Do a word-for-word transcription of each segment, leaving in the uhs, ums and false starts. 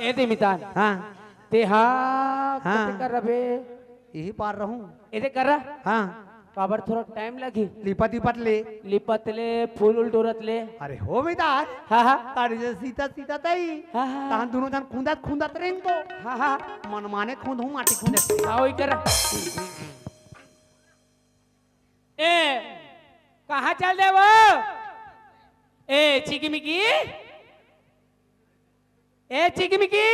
ए दे मितान। हाँ। ते हा हाँ। कते कर रबे? यही पार रहूं। एदे कर रहा? हाँ। काबर थोड़ा टाइम लगी। लिपत लिपत ले। लिपत ले, फूल उल टोरत ले। अरे हो मितान। हाँ, हाँ। तारी जे सीता सीता तई। हाँ, हाँ। तहां दोनों जन खुंदत खुंदत रेंगो। हाँ, हाँ। मन माने खुंद हूं, माटी खुंदत। हाँ, वही कर रहा। ए, कहाँ चल दे वो? ए, चिकी मिकी। ए, चिकी मिकी।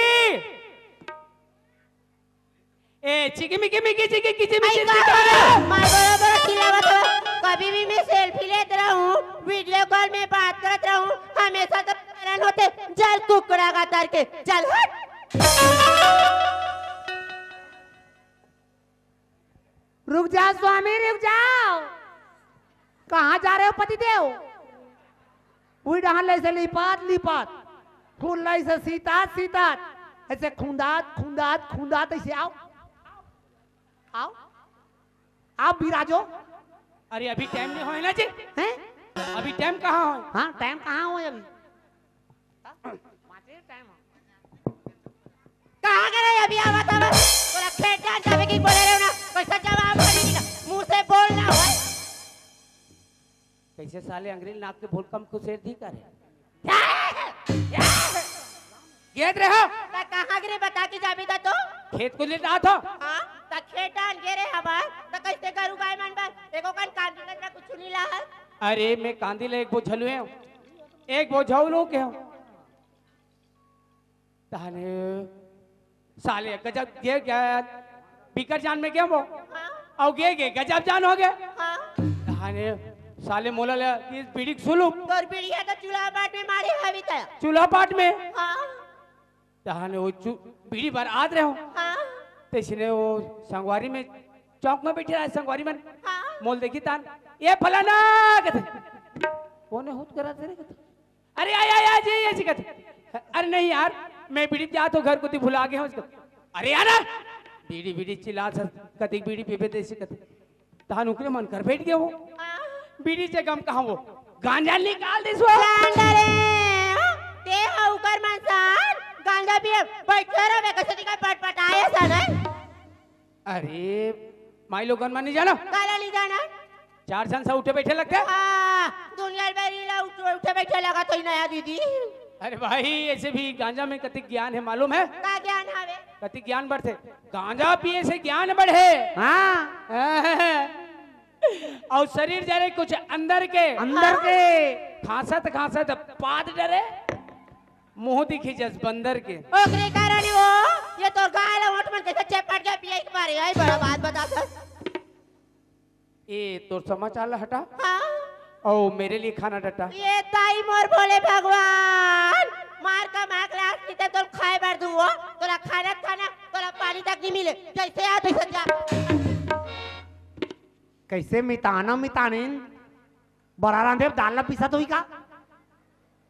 ए, चिकी मिकी मिकी चिकी किची आई मिकी का चिकी। हो? मार बड़ा बड़ा चिल्लावत हो। कभी भी मैं सेल्फी लेत रहूं, वीडियो कॉल में बात करत रहूं, हमेशा तो हैरान होते, जल कुकड़ा का तर के, जल हट। रुक जाओ स्वामी, रुक जाओ। कहाँ जा रहे हो पतिदेव? उही डहन ले से लिपात लिपात, फूल ले से सीतात सीतात, ऐसे खुंदात खुंदात खुंदात ऐसे आओ, आओ, आओ बिराजो। अरे अभी टाइम नहीं होए ना जी। हैं? अभी टाइम कहाँ होए? हाँ, टाइम कहाँ होए अभी? कहाँ गए अभी? आवत आवत तोला खेत जान जावे की बोले रहे ना, कैसे जवाब करी का? मुंह से बोलना होए। कैसे साले अंग्रेज नाक के भूलकम को शेर दी करे? गेत रहे हो? त कहाँ गिरे बता के जाबे त तो? खेत को ले जात हो? हाँ, त खेत डाल गे रे हमार, त कैसे गरु गाय मन बर? एको कन कांदी लग रहा, कुछ नहीं ला है। अरे मैं कांदी ले एक बोझलू हूँ, एक बोझलू के हूँ। ताने साले गजब गे गया, बिकर जान में गया वो। हाँ। और गे गे गजब जान हो गया। हाँ। ताने साले मोला ले इस बीड़ी सुलू। तोर बीड़ी है तो चूल्हा पाट में मारे हवी तया। चूल्हा पाट में। हाँ। ताने वो चू-, बीड़ी बार आत रहे हो। हाँ। तैसने वो संगवारी में चौक में बैठे रहे संगवारी मन। हाँ। मोल देखी तान, "ये फलाना," कहते। "कौन है हुत करा तेरे?" कहते। "अरे आय आय आय जी, ये जी," कहते। "अरे नहीं यार, मैं बीड़ी जात हो घर को ती भुला गया हूँ।" कहते, "अरे यार, बीड़ी बीड़ी चिल्ला सर, कदी बीड़ी पीबे देसी," कहते। तहान उकरे मन कर बैठ गए हो। हाँ। बीड़ी से गम कहाँ वो? गांजा निकाल दे सो। जान डरे, ते हा उकर मन सान, गांजा पिए, बैठे रहे, कैसे दिखा पटपटाए सा नहीं? अरे, माई लोगन मन नहीं जाना? काला नहीं जाना? चार झन से उठे बैठे लगते? हाँ, दुनिया भरी ला उठ-, उठे बैठे लगा तो ही नया दीदी। अरे भाई, ऐसे भी गांजा में कतिक ज्ञान है, मालूम है? का ज्ञान हवे? कतिक ज्ञान बढ़ते। गांजा पिए से ज्ञान बढ़े। हाँ। और शरीर जरे कुछ अंदर के। अंदर के। खांसत खांसत पाद डरे, मुंह दिखी जस बंदर के। ओकरे कारण वो, ये तोर गाल ओठ मन कैसे चेपट गया पिए के मारे, आई बड़ा बात बता सर। ए, तोर समाचार ला हटा। हाँ। ओ, मेरे लिए खाना डटा। ये ताई मोर भोले भगवान, मार का मार क्लास किते तोर खाए बर दूंगो, तोरा खाना खाना, तोरा पानी तक नहीं मिले, जैसे आ तैसे जा। कैसे मिताना मितानिन, बरा रांधे दाल ला पिसत होई का?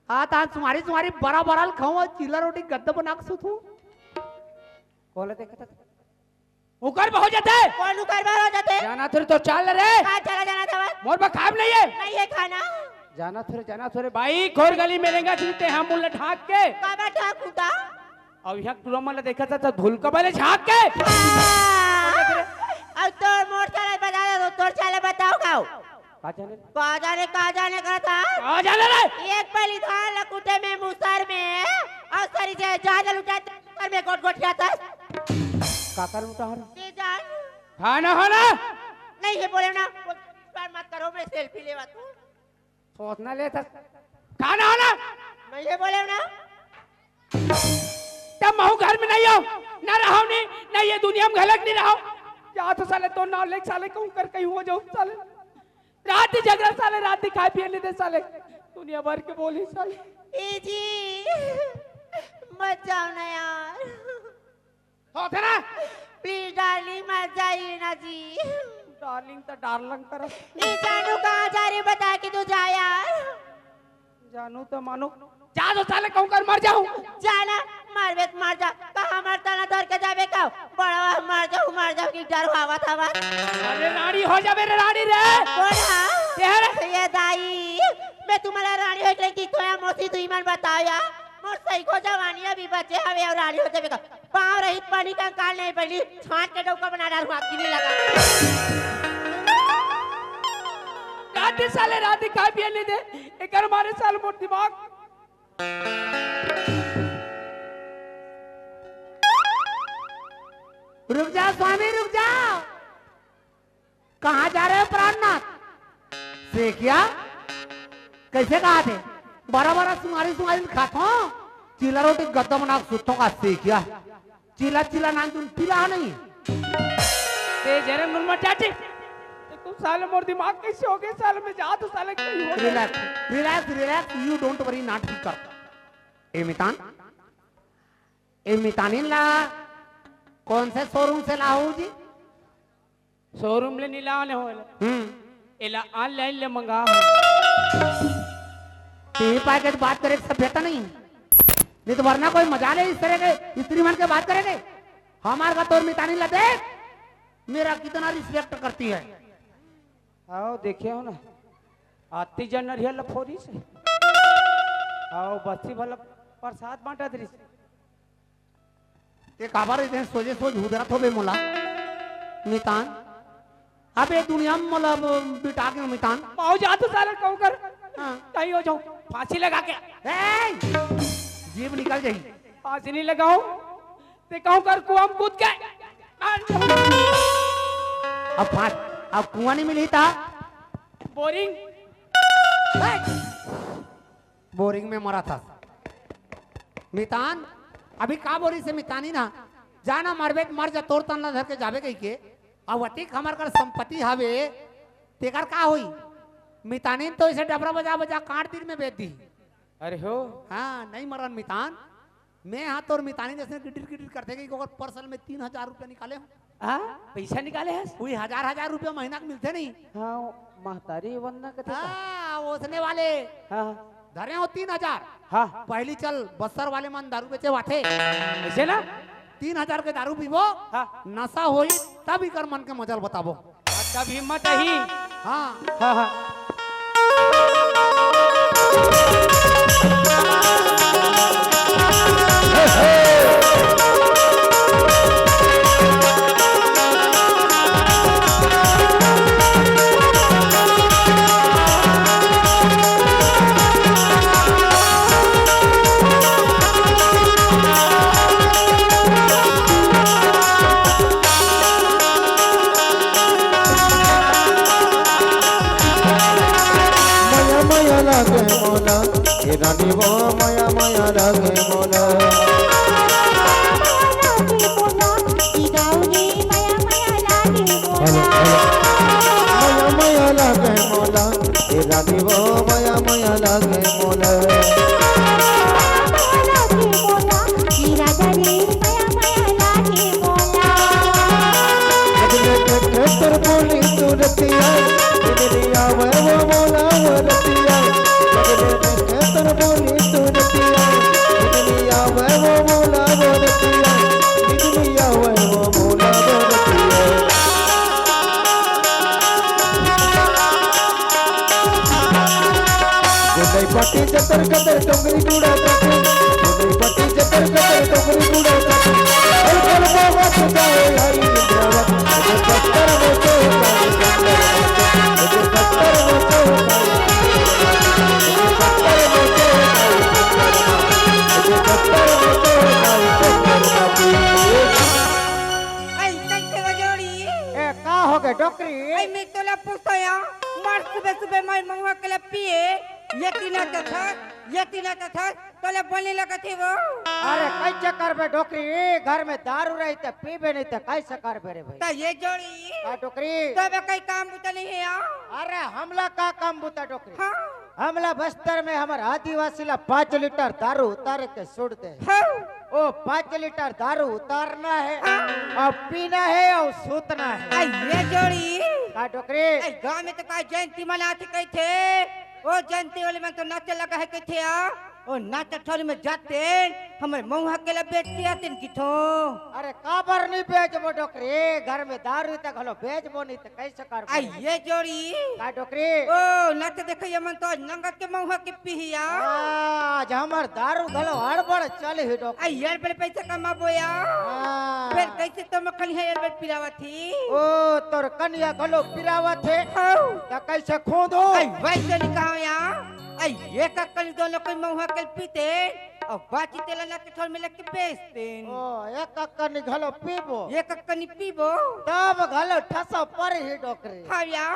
हाँ, तान सुमारी सुमारी बरा बरा ल खाऊं, चिल्ला रोटी गद्दा बना के सुतूं। कौन ला देखत? उकर बर हो जाते। कौन उकर बर हो जाते? जाना थोड़ी तो चाल रे। हाँ, चला जाना था बस। मोर बर खाब नहीं है। नहीं है खाना। जाना थोड़े, जाना थोड़े भाई, खोर गली में रेंगा चलते हम मुल्ला ढाक के। काबर ढाक उता? अब यहाँ टूरा मन ला देखा था तो धुल का बले झांक के। हाँ। अब तोर मोर चाले बता दे, तो तोर चाले बताओ खाओ। का जाने? का जाने, का जाने का था? का जाने रे? एक पहली धान ला कुटे में मुसर में, और सरी जे जहाज लुटाए मुसर में गोट गोट जाता। का कर लुटा हर? ये जान। खाना हो ना? नहीं है बोले ना, वो बार मत करो, मैं सेल्फी लेवा तू। सोचना ले था। खाना हो ना? नहीं है बोले ना। तब महू घर में नहीं हो, ना रहो नहीं, ना ये दुनिया में घलक नहीं रहो। जा तो साले तो नाव लेके साले कहूँ कर कहीं हो जाऊँ साले। रात ही झगड़ा साले, रात ही खाए पिए नहीं दे साले। दुनिया भर के बोली साले। ए जी, मत जाओ ना यार। तो थे ना? प्लीज डार्लिंग मत जाइए ना जी। डार्लिंग तो डार्लिंग तरह। ए जानू कहाँ जा रही बता के तू जा यार। जानू तो मानो। जा तो साले कहूँ कर मर जाऊँ। जाना, मरबे त मर जा। कहाँ मरता ना धर के जाबे का? बड़ा मर जाऊँ, मर जाऊँ कि डर हवा था बस। अरे रानी हो जाबे रे रानी रे। कौन हा? ये रे। ये दाई, मैं तुम्हारा रानी हो गई कि तोया मौसी तू ईमान बताओ यार। मोर सइको जवानी अभी बचे हवे अउ रानी हो जाबे का। पाँव रहित पानी कंकाल नहीं पहली, छांट के डौका बना डारहूं, आगी नहीं लगा। राधे साले, राधे खाए पिए नहीं दे, एकर मारे साल मोर दिमाग। रुक जाओ स्वामी, रुक जाओ। कहाँ जा रहे हो प्राणनाथ? सेकिया? कैसे कहा थे? बड़ा बड़ा सुंगारी सुंगारी खात हो, चीला रोटी गद्दा बना के सुतों का सेकिया। चीला चीला नाम तुम पीला नहीं। ते जरन मुन मत चाची। ते तू साले मोर दिमाग कैसे हो गए? साले में जा तो साले कहीं हो गए। Relax, relax, relax, you don't worry, not फिकर। ए मितान, ए मितानिन ला कौन से शोरूम से लाहू जी? शोरूम ले नी लाने हो एला। हम्म। एला online ले मंगा हो। टीवी पाए के तो बात करे के सभ्यता नहीं। नहीं तो वरना कोई मजा ले इस तरह के स्त्री मन के बात करेंगे। हमार का तोर मितानी ला देख, मेरा कितना respect करती है। आओ देखे हो ना, आती जनर हिया लफोरी से। आओ बस्ती वाला प्रसाद बांटा दरी से। ते काबर इतने सोझे सोझ हुदरत होबे मोला? मितान, अबे दुनिया में मोला अब बिटा के मितान। पाओ जा तो साला कहूं कर। हाँ। कहीं हो जाऊं, फांसी लगा के। ए! जीभ निकल जाही। फांसी नहीं लगाऊं, ते कहूं कर कुआं में कूद के। अब फांस, अब कुआं नहीं मिली था। बोरिंग। ए! बोरिंग में मरा था। मितान, अभी का बोली से मितानी ना, जाना मरबे त मर जा, तोर तन ला धर के जाबे कही के। अब अतिक हमर कर संपत्ति हवे, तेकर का होई? मितानी तो इसे डबरा बजा बजा काट दिन में बेच दी। अरे हो। हाँ, नहीं मरन मितान। मैं हाँ तोर मितानी जैसे गिटिर गिटिर करथे कि ओकर पर्स में तीन हजार रुपया निकाले हूँ। हाँ, पैसा निकाले हस? वही हजार हजार रुपया महीना के मिलथे नहीं। हाँ, महतारी वंदना कथे का? हाँ, ओसने वाले। हाँ। धरे हो तीन हजार। हाँ। पहली चल बस्तर वाले मन दारू बेचे वाथे। ऐसे ना? तीन हजार के दारू पीबो, हाँ। नशा होई, तब इकर मन के मजा ल बताबो। तब हिम्मत ही। हाँ। हाँ, हाँ। मया मया लागे मोला, ए रानी वो मया मया लागे मोला। Hello, hello. मया मया लागे मोला, ए रानी वो मया मया लागे मोला। लगले देखे तोर बोली सूरतिया, बिजली आवे वो मोला वो रतिया। लगले देखे तोर बोली सूरतिया, बिजली आवे वो मोला वो रतिया। बिजली आवे वो मोला वो रतिया। गोदई पाटी जतर कतर टोकरी गुड़ा पाटी। गोदई पाटी जतर कतर टोकरी गुड़ा पाटी। हर पल बाबा तो जाए हरी इंद्रावत। मुझे पत्थर वो तो होता है, मुझे पत्थर वो तो होता है, मुझे पत्थर वो तो होता है, मुझे पत्थर वो तो होता है। ऐ, कैसे बजोड़ी? ए, का हो गए डोकरी? ऐ, मैं तोला पूछो या, मर सुबह सुबह मैं महुआ के लिए पिए, ये तीना तो था, ये तीना तो था, तोला बोलने लगा थे वो। अरे, कैसे करबे डोकरी? घर में दारू रही तो पीबे नहीं तो कैसे करबे रे भाई? तो ये जोड़ी। का डोकरी? तो बे कई काम बुता नहीं है या? अरे, हमला का काम बुता डोकरी? हाँ। हमला बस्तर में हमर आदिवासी ला पाँच लीटर दारू उतारे के छूट दे। हाँ। ओ पाँच लीटर दारू उतारना है, हाँ। और पीना है और सूतना है। आ, ये जोड़ी। का डोकरी? ए, गाँव में तो का जयंती मनाथे कहिथे। ओ जयंती वाले मन तो नाचे लगा है कहिथे आ। ओ नाच ठौरी में जाते, हमर महुआ के ला बेच के आते किथो। अरे काबर नहीं बेचबो डोकरी? घर में दारू तक हलो बेचबो नहीं तो कैसे करबो? आ, ये जोड़ी। का डोकरी? ओ, ना तो देखो, ये मन तो आज नंगत के महुआ के पिहिया। आज कि हमर दारू घलो हड़बड़ चलही डोकरी। अई, हड़बड़ पैसा कमाबो या। हाँ। फेर कइसे तो मखन हे हड़बड़ पिरावत ही? ओ, तोर कनिया घलो पिरावत हे। हौ। त कइसे खोदो? अई, वइसे नइ कहंव या। अई, एक कनी दोनों कोई महुआ के पीतेन, अउ बाची तेला ना के ठोर में लेके बेचतेन। ओ, एक कनी घलो पीबो? एक कनी पीबो। तब घलो ठसो परही डोकरी। हव या।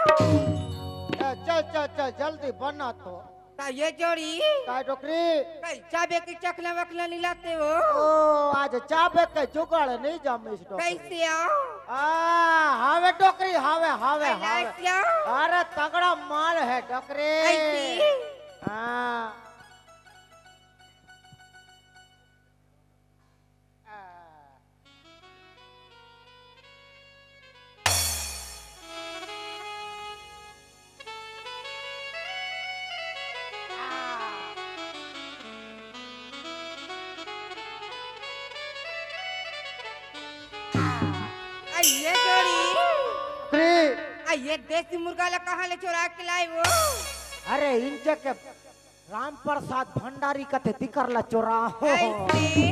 ए, चल, चल, चल, जल्दी बना तो। त ए जोड़ी। काय डोकरी? कई चाबे के चखना वखना नइ लाते हो? ओ, आज चाबे के जुगाड़ नइ जमिस डोकरी। कइसे हो? आ, हवे डोकरी, हवे, हवे, कई हवे। लाइस या? अरे, तगड़ा माल हे डोकरी। कइसे? हाँ। अई ए जोड़ी। अरे। अई ए देसी मुर्गा ला कहाँ ले चोरा के लाए वो? अरे, इंचे के राम प्रसाद भंडारी कथे तिकर ला चोरा हो। अइसे?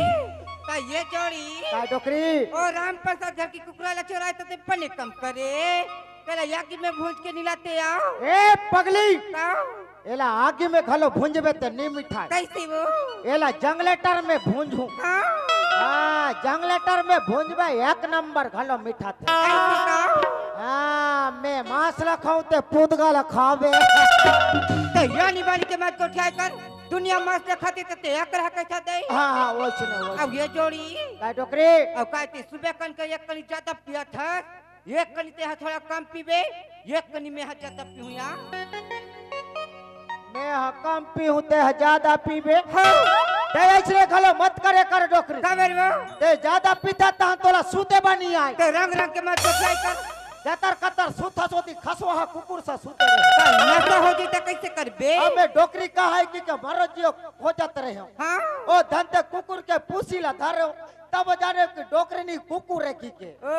त ए जोड़ी। काय डोकरी? ओ राम प्रसाद घर की कुकरा ला चोराए त ते पने कम करे। तेला आगी में भूंज के नइ लाते हो? ए पगली! का? एला आगी में घलो भूंजबे त नइ मिठाय। कइसे वो? एला जंगलेटर में भूंजहूं। हाँ। हाँ, जंगलेटर में भूंजबे एक नंबर घलो मिठाथे। कइसे का? हाँ, मैं मांस ला खाऊं ते पुदगा ला खाबे। त यानी बानी के मत कोठियाए कर। दुनिया मांस ला खाथे त ते अकरहा कइसे दे? हाँ, हाँ, वइसने, वइसने। अब ए जोड़ी। काय डोकरी? अब काय ते सुबह कन के एक कनी जादा पियाथस? एक कनी ते ह थोड़ा कम पीबे, एक कनी मैं ह जादा पीहूं या। मैं ह कम पीहूं, ते ह जादा पीबे। हाँ। ते अइसने घलो मत करे कर डोकरी। का मेरे वो? ते जादा पीथा तहां तोला सूते बर नइ आय। ते रंग रंग के मत सोचाई कर। जतर कतर सूथा सोती खसवा ह कुकुर सा सूते रहे। त नशा हो जही त कइसे करबे? अब मैं डोकरी कहाय कि के मरो जियो खोजत रहे हो। हाँ। ओ धन ते कुकुर के पूसी ला धरे हो। तब जाने कि डोकरी नी कुकुर हे की के। ओ,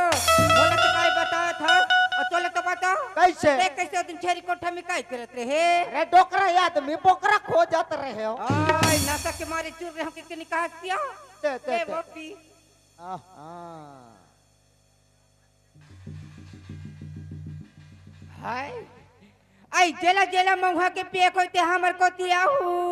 तोला तो काय बतावत हस, अउ तोला तो बता। कइसे? ते कइसे ओ दिन छेरी कोठा में काय करत रहे? अरे डोकरा आदमी बोकरा खोजत रहे हो। आय, नशा के मारे चूर रहे हो कि, कि निकास दिया? दे, दे, ए, दे। वो पी। आहा। हाय। अई जेला जेला महुआ के पेक होय ते हमर कोती आहू।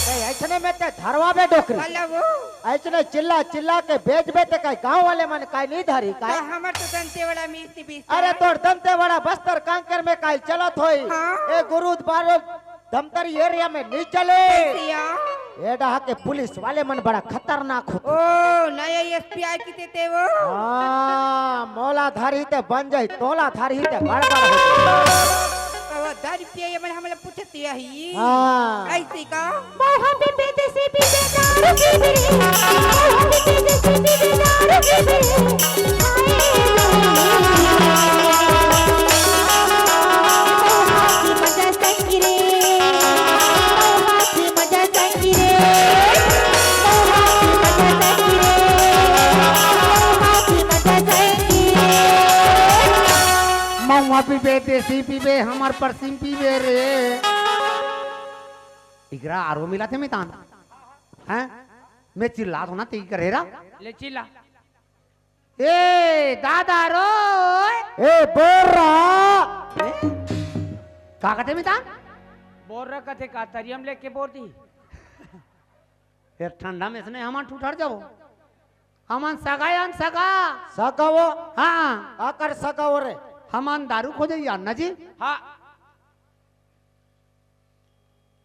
ए, अइसने में ते धरवाबे डोकरी। भला वो। अइसने चिल्ला चिल्ला के बेचबे ते काय गांव वाले मन काय नइ धरही काय? त हमर तो दंतेवाड़ा में इसी बीस अरे है। तोर दंतेवाड़ा बस्तर कांकेर में काय चलत होही? हाँ। ए गुरुद बारो धमतरी एरिया में नइ चले। कइसे या? ए डहा के पुलिस वाले मन बड़ा खतरनाक होथे। ओ, नया एसपी आय किथे ते वो। हाँ, मोला धरही ते बन जाही, तोला धरही ते गड़बड़ होही। तो वो दारू पिए मन हमला पूछत आही। हाँ। अइसे का? महुआ पीबे देसी पीबे दारू पीबे रे। महुआ पीबे देसी पीबे दारू पीबे रे। हाय रे। महुआ पीबे मजा संगी रे। महुआ पीबे मजा संगी रे। महुआ पीबे मजा संगी रे। महुआ पीबे मजा संगी रे। महुआ पीबे, देसी पीबे, हमर परसिम पीबे रे। इकरा आरो मिलाथे मितान। हैं? मैं चिल्लात हों ना, ते करे रा। ले चिल्ला। ए, दादा रो। ए, बोर्रा। ए? का कथे मितान? बोर्रा कथे का, तरियम लेके बोर दी। फेर ठंडा में इसने हमन ठुठर जाबो। हमन सगा यान सगा। सगा वो? हाँ। काकर सगा वो रे? हमन दारू खोजे यान ना जी। हाँ।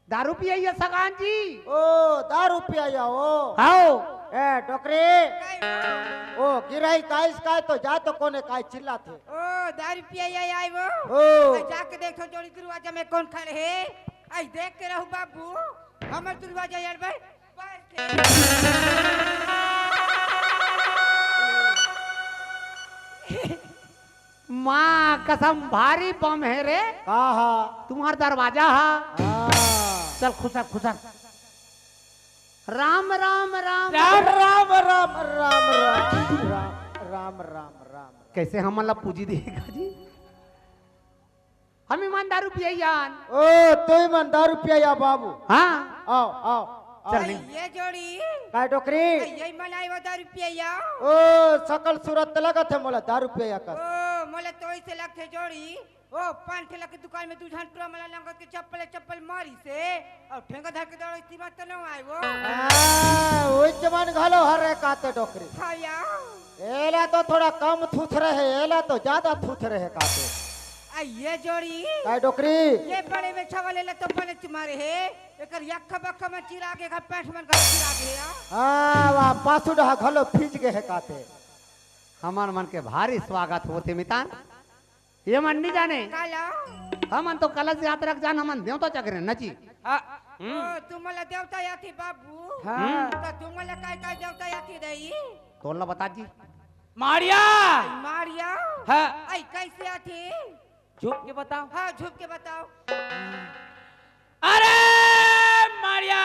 दारू पियइया सगान जी। ओ, दारू पियइया हो। हाओ। ए, डोकरी। ओ, गिरही काइस काय तो जा तो कोने काय चिल्लाथे। ओ, दारू पियइया आय वो। ओ। आ, जाके देखो जोड़ी दरवाजा में कौन खड़े हे। आई देख के रहू बाबू, हमर दरवाजा यार भाई। माँ कसम, भारी बम हे रे। का हा? तुम्हार दरवाजा हा। हाँ। चल खुसर, खुसर। राम, राम, राम। राम, राम, राम, राम, राम, राम, राम, राम। कैसे हमन ला पूजी देगा जी? हम ही मन दारू पियइया हन। ओ, तुही मन दारू पियइया बाबू। हाँ। आव, आव, आव। चल, नहीं। ये जोड़ी। काय डोकरी? ये मलाई वो दारू पियइया। ओ, सकल सूरत त लगत हे मोला दारू पियइया कस। ओ, मोला तो ऐसे लगथे जोड़ी। ओ, पान ठेला के दुकान में दू झन टुरा मला लंगत के चप्पल चप्पल मारिस हे, अउ ठेंगा धर के दौड़े तीमा त न आए वो। आ, ओइच मन घलो हरे काते डोकरी। हाँ या। एला तो थोड़ा कम थुथरे हे, एला तो ज्यादा थुथरे हे काते। आ, ये जोड़ी। काय डोकरी? ये बड़े बेछा वाले ला तो बने मारे हे, एकर यक्खा बक्खा में चिरा के, एकर पैंट मन का चिरा के या। हाँ, वाह, पासुडहा घलो भीज गे हे काते। हमर मन के भारी स्वागत होथे मितान। ये मन नहीं जाने। काला? हमन तो कलश यात्रा के जान, हमन देवता चकरे नची। हाँ। हम्म। ओ, तुमला देवता आथे बाबू। हाँ। हम्म। तो तुमला काय काय देवता आथे रही? तोला बता जी। मारिया। मारिया? हाँ। आई कैसे आथे? झुक के बताओ। हाँ, झुक के बताओ। अरे मारिया।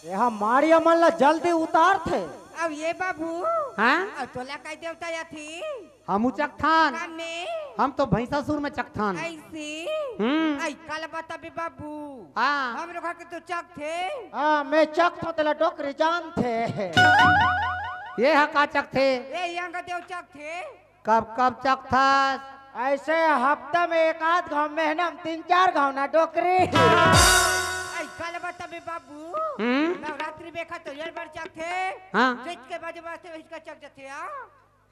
एहा मारिया मन ला जल्दी उतारथे। अब ये बाबू। हाँ? अब तोला काय देवता आथे? हम उचकथन। कामे? हम तो भैंसासुर में चकथन। ऐसे? हम्म। आई काला बताबे बाबू। हाँ। हमरो घर के तो चकथे। हाँ, मैं चकथों तेला डोकरी जानथे। ये हा का चकथे? ए यंग देव चकथे। कब कब चकथस? ऐसे हफ्ता में एक आध घाव, महीना में तीन चार घाव ना डोकरी। आई काला बताबे बाबू। हम्म? नवरात्रि बेखा तो ये बड़ चकथे। हाँ। जिच के बाजे बाजे हिचका चक जथे आ।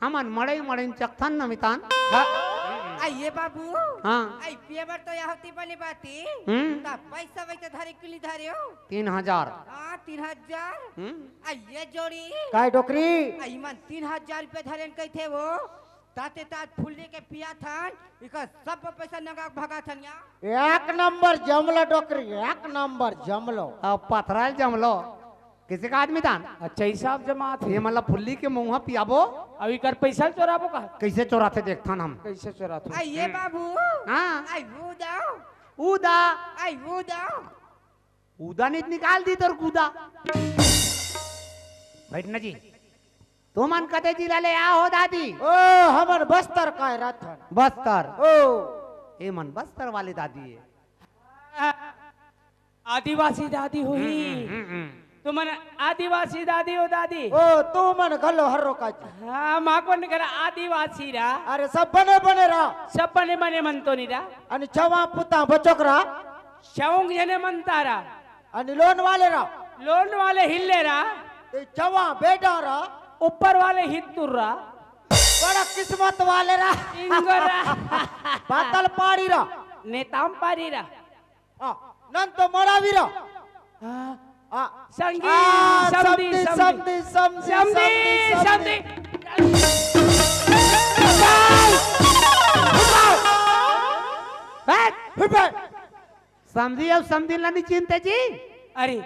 हमन मड़ई मड़ई चकथन न मितान। हाँ। आ ये बाबू। हाँ। आई पिए बर तो या होती बनी बाती। हम्म। ता पैसा वैसे धरे कि नी धरे हो? तीन हजार। हाँ, तीन हजार। हम्म। आ ये जोड़ी। काय डोकरी? आ इमन तीन हजार रुपये धरेन कहिथे वो। ताते तात फुल्ली के पियाथन, इका सब पैसा नंगा के भगाथन या। एक नंबर जमलो डोकरी, एक नंबर जमलो। अब पथराल जमलो। किसी का आदमी दान? अच्छा, हिसाब जमा थे। ये मतलब फुल्ली के मुंह पियाबो। अब इकर पैसा चोराबो का? कैसे चोराथे देखथन हम। कैसे चोराथे? आ ये बाबू। हाँ। आई वो दाओ। उदा। आई वो दाओ। उदा नहीं निकाल दी तोर कूदा। बैठ ना जी। तुमन कते जिला ले आ हो दादी? ओ, हमर बस्तर काय रथन। बस्तर। ओ। ए मन बस्तर वाले दादी है। आदिवासी दादी होही। हम्म, हम्म, हम्म। तुमन आदिवासी दादी हो दादी? ओ, तुमन घलो हर्रो काजी। हाँ, माँ कोन करा आदिवासी रा। अरे, सब बने बने रा। सब बने बने मन तो नहीं रा। अनि छवा पुता बचोक रा। शौक जने मनता रा। अनि लोन वाले रा। लोन वाले हिल्ले रा। ते छवा बेटा रा। ऊपर वाले हित्तुर रा। बड़ा किस्मत वाले रा। इंगोरा। पातल पाड़ी रा। नेताम पाड़ी रा। आ, नन तो मरावीरा। हाँ। आ, समधी, आ, समधी, समधी, समधी। समधी, समधी, समधी, समधी, समधी। समधी। हट। हिपे। समधी अउ समधी ला नहीं चिन्हते जी। अरे।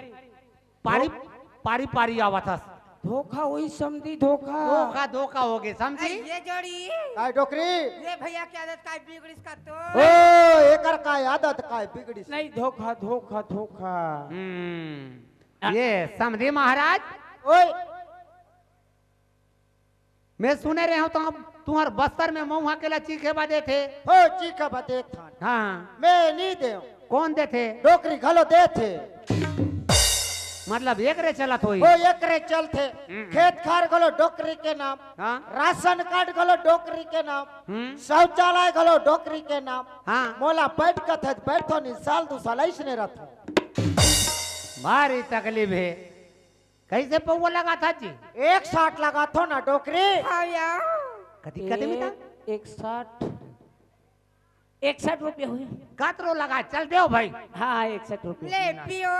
पारी, धो-, पारी, पारी आवत हस। धोखा होई समधी, धोखा। धोखा, धोखा हो गे, समधी। अरे, ये जोड़ी। काय डोकरी? ये भैया के आदत काय बिगड़िस का तो? ओ, एकर काय आदत काय बिगड़िस? नहीं, धोखा, धोखा, धोखा। हम्म। ये समधी महाराज। ओए। मैं सुने रहे हूँ तो अब तुम्हार बस्तर में मऊहा केला चीखे बा देथे। हो, चीखे बा देथन। हाँ। मैं नहीं देव। कोन देथे? डोकरी घलो देथे। मतलब एकरे चलत होई। हो, एकरे चलथे। हम्म। खेत खार घलो डोकरी के नाम। हाँ। राशन कार्ड घलो डोकरी के नाम। हम्म। शौचालय घलो डोकरी के नाम। हाँ। मोला बैठ कथे त बैठो नहीं, साल दू साल ऐसने रथो। भारी तकलीफ है। कैसे पौवा लगाथा जी? एक साठ लगाथो ना डोकरी। हाँ या। कदी, कदी में था? एक, एक साठ। इकसठ रुपया हुई। कतरो लगा, चल देव भाई। हाँ, इकसठ रुपया। ले पियो,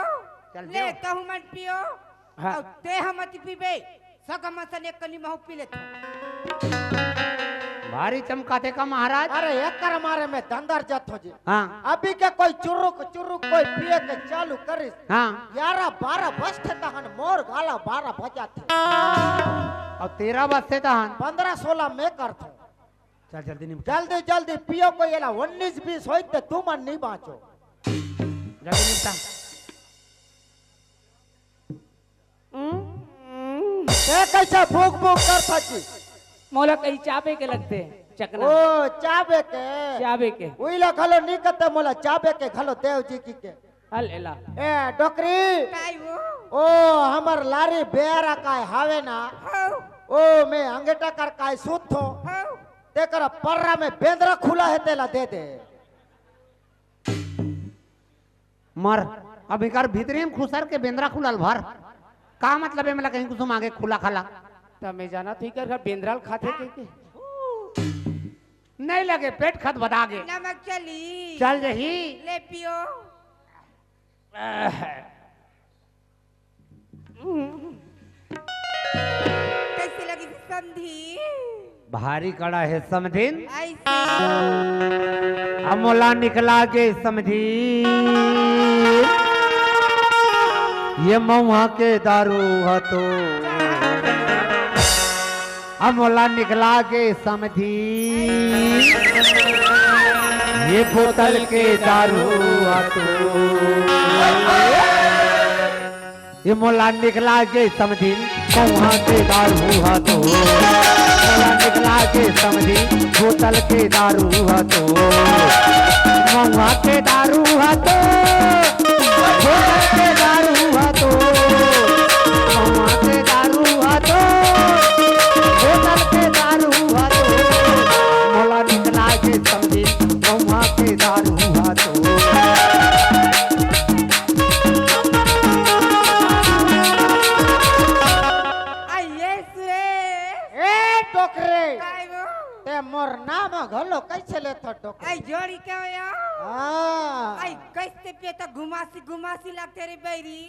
चल ले देव। तहु मन पियो। हाँ। अउ ते ह मत पीबे, सगा मन सन एक कनी महू पी लेथों। भारी चमकाथे का महाराज? अरे, एकर मारे में दंदर जाथों जी। हाँ। अभी के कोई चुरुक चुरुक कोई पिए के चालू करिस। हाँ। ग्यारह बारह बजथे तहन मोर गाला बारह बजाथे। अउ तेरह बजथे तहन? पन्द्रह सोलह में करथों। चल जल्दी निपटा। जल्दी जल्दी पियो, कोई एला उन्नीस बीस होई त तुमन नहीं बाँचो। जल्दी निपटा। हम्म। ते कैसे भूख भूख करथा जी? मोला कहीं चाबे के लगथे, चकना। ओ, चाबे के? चाबे के। उइला घलो नी कते मोला चाबे के घलो देव जी कहिके। हल एला। ए, डोकरी। काय वो? ओ, हमर लारी बेरा काय हावे ना? हाँ। ओ, मैं अंगेटा कर काय सूतथों। हाँ। तेकर पर्रा में बेंदरा खुला हे, तेला दे दे। मर, अब एकर भीतरी में खुसर के बेंदरा खुलल भर। का मतलब हे, मतलब कहीं कुछ मांगे खुला खाला? त मैं जानत ही कर घर बेंदरा ल खाथे के, के? नहीं लगे, पेट खत बदा गे। नमक चली। चल जही। ले पियो। कैसे लगिस समधी? भारी कड़ा हे समधिन। ऐसे। अमोला निकला गे समधिन, ये महुआ के दारू ह तो। अमोला निकला गे समधिन, ये बोतल के दारू ह तो। ये मोला निकला गे समधिन, महुआ के दारू ह तो। मोला निकला गे समधिन, बोतल के दारू ह तो। महुआ के दारू ह तो, बोतल के दारू ह तो। महुआ के दारू ह तो, बोतल के दारू ह तो। मोला निकला गे समधिन, महुआ के दारू ह तो। आइए सुरेश। ए, डोकरे। काय वो? ते मोर नाम घलो कैसे लेथस, डोकरे? आई जोड़ी के हो या? हाँ। आई कैसे पे तो घुमासी घुमासी लगथे रे बैरी।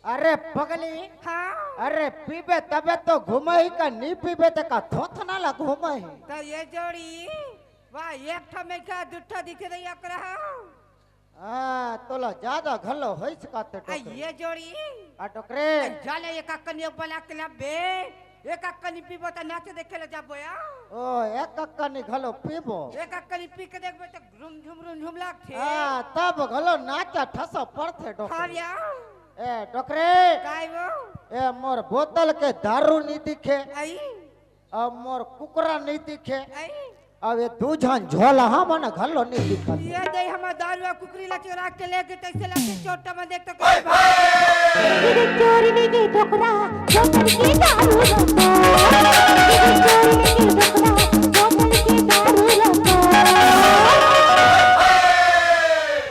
अरे पगली। हाँ। अरे पीबे तबे तो घुमही का, नी पीबे ते का थोथना ला घुमही। तो ये जोड़ी, वाह, एक ठो में का दू ठो दिखे तो एक रहा। हाँ, तोला ज्यादा घलो होइस का ते आ, डोकरे। ये जोड़ी। आ, डोकरे। आ, जाले एक अक्कनी बना के लाबे। एक अक्कनी पीबो त नाचे देखे ले जाबो या। ओ, एक अक्कनी घलो पीबो। एक अक्कनी पी के देखबे त रुमझुम, रुमझुम लागथे। हाँ, तब घलो नाचा ठसो पड़थे, डोकरे। हाँ या। ए, डोकरे। काय वो? ए, मोर बोतल के दारू नी दिखे। आई। अब मोर कुकरा नी दिखे। आई। अब ये दू झन झोलहा मन घलो नी दिखत। ये दे हमर दारू अउ कुकरी ला चोरा के ले गे, तैसे लागे चोटा में देख तो कोई भाई। ये चोरी नहीं, ये डोकरा, डोकर के दारू रंगो।